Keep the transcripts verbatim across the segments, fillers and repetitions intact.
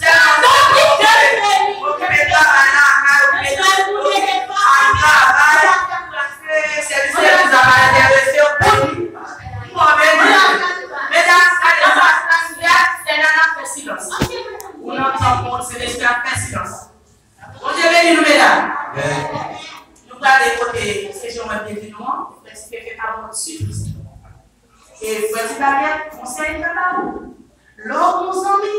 Sèlman, sèlman, okipe travay lakay, okipe al travay. Sèvis legliz la pa enterese w. Bon, beni. Medam, gade, sa, sa, sa, sè nan ap fè silans. Ou nan tanp, Sentespri ap fè silans. Bondye beni nou, medam. Nou prale kote sesyon mwen te di nou an, Lespri Kèk Abon Siplis. E frè Ti Baryè, konsèy mwen ba ou. Lè w gon zanmi,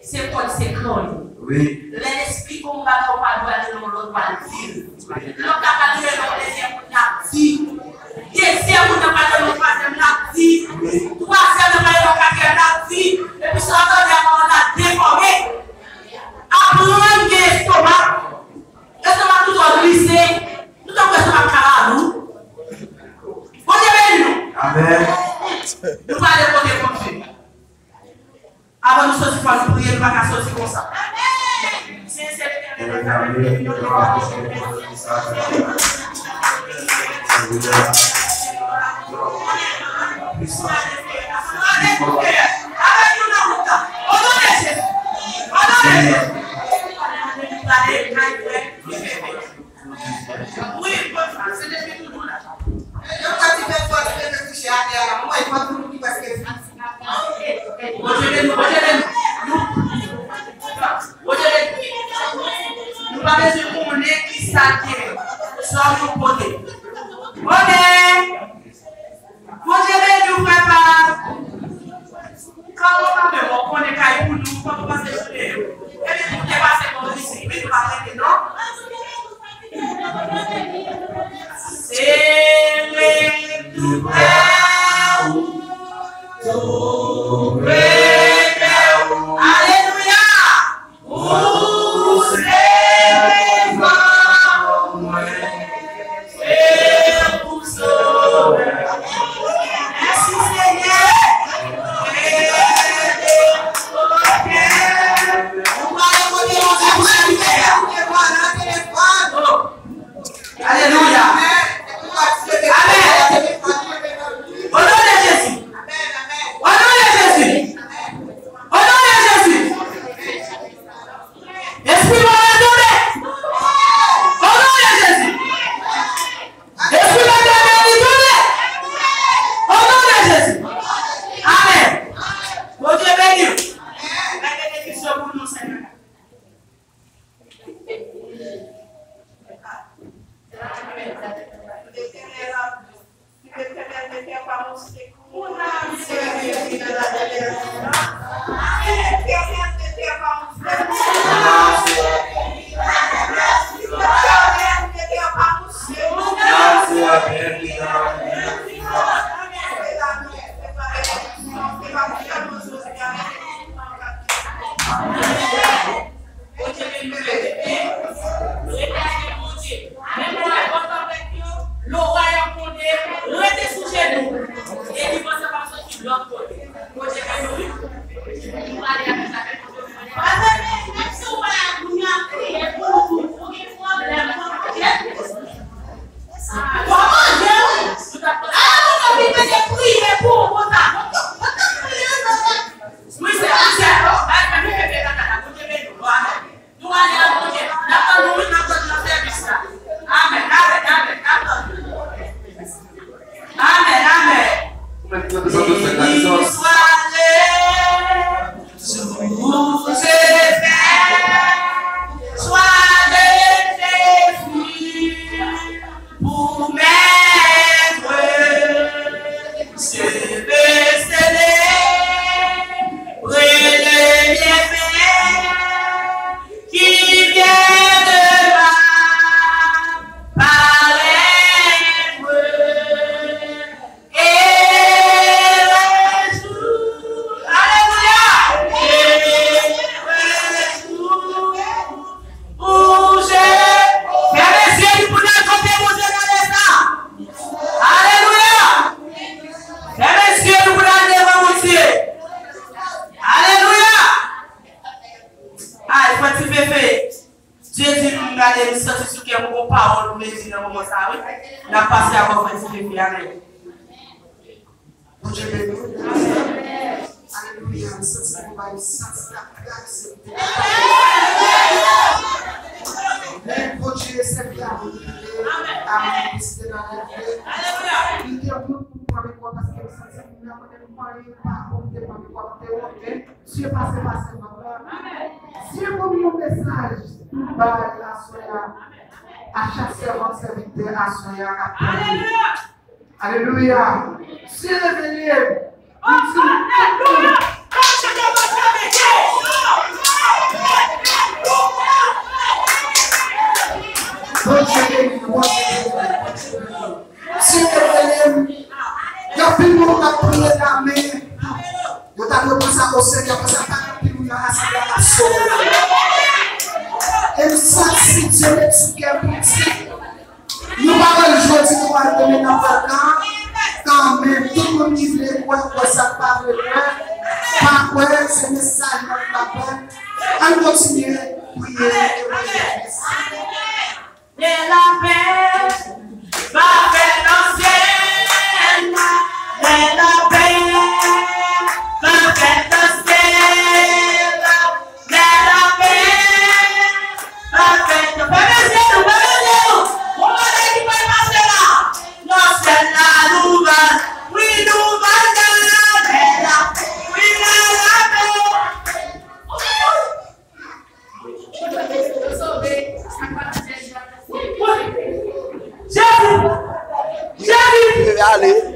se kòd se kran li. Wi. Lè l esplike w yon bagay, ou pa dwe ale nan yon lòt, w al di l. Lè w ka pale yon dezyèm moun, l ap di. Dezyèm moun nan pale yon twazyèm, l ap di. Twazyèm nan pale yon katriyèm, l ap di. Epi sa w tande a kòmanse ap defòme. Aprann gen estomak. Estomak nou twò grize. Nou tankou estomak kalalou. Bondye beni nou. Amèn. Nou prale kote Bondye. Avan nou soti, fò nou priye, nou pa ka soti konsa. Seyè, Seyè, Letènèl, Letènèl, Letènèl, Bondye beni, Bondye beni. Nou, Bondye beni. Nou pa bezwen konnen ki sa l gen. Sa nou pote. Bondye. Bondye beni w, frè pa m. Kòman w pa menm, w konnen kay pou nou, kòman w pase jounen yo? Epi pou te pase bon isi, wi, nou pa prete, non? Sere tou prè ou, tou prè ou. Alelouya! Ou se vivan mwen, se ou sovè. Bondye beni w. Rete avèk Bondye. Menm lè w ap pran tanpèt yo, lè w ap gronde, rete sou jenou. Delivrans lan p ap soti lòt kote. Bondye beni w, wi. Ou pale avèk sa, menm si w pale ak moun yo ap kriye pou ou, ou gen pwoblèm, kòman w ye? Kòman w ye, wi? Ala moun yo vin mete priye pou ou konsa. Wi, sè, wi, sè. Bay fè nou fè fè kaka la. Bondye beni w. Amèn. Nou ale a Bondye. N ap tann nou, wi, n ap tann nan sèvis la. Amèn, amèn, amèn. N ap tann nou. Amèn, amèn. Ou menm ki te bezwen tout fè la, Jizòs. Sou zepè, swa de Jezi. Pou mèt, selebre, selebre le bienfait qui vient de ma parèt. Alelouya! Pou Jezi. Fèmen zye nou pou n al kote Bondye gade sa. Alelouya! Fèmen zye nou pou n al devan Bondye. Alelouya! Ay, frè Ti Fefe. Dye di m gade, m santi sou kè m gon pawòl pou m di nan moman sa a, wi. N ap pase avè w, frè Ti Fefe, amèn. Bondye beni w. Alelouya, m santi pou bay, m santi l ap travèse m. Men Bondye sèvi avè m. Amèn. Li te wout pou m pran mikwo paske m santi m nan kote m pa ye, pa pou m te pran mikwo, m te wonte. Dye pase pase m nan. Dye ban m yon mesaj pou bay aswè a. A chak sèvant, sèvitè aswè a k ap tande. Alelouya. Dye revele m. Li di, alelouya. Bondye beni nou, Bondye beni nou, Bondye beni nou. Dye revele m. Gen anpil moun k ap priye nan men. Yo ta dwe pran sa o serye, apre sa, pa gen anpil moun nan rasanble a k ap sove. E m santi Dye met sou kè m pou m di, nou pa wè l jodi, nou pa wè l demen, n ap wè l kan, kanmenm. Tout moun ki vle kwè, kwè, sa k pa vle kwè, pa kwè, se mesaj mwen k ap bay. Ann kontinye priye, e Bondye beni. Lè lapè va fèt nan syèl la, lè lapè va fèt nan syèl la, lè lapè va fèt nan, fèmen zye nou, fèmen zye nou. Gon bagay ki pral pase la. Nan syèl la nou va, wi nou va gade la, wi la lapè. Jezi! Jezi! Ale.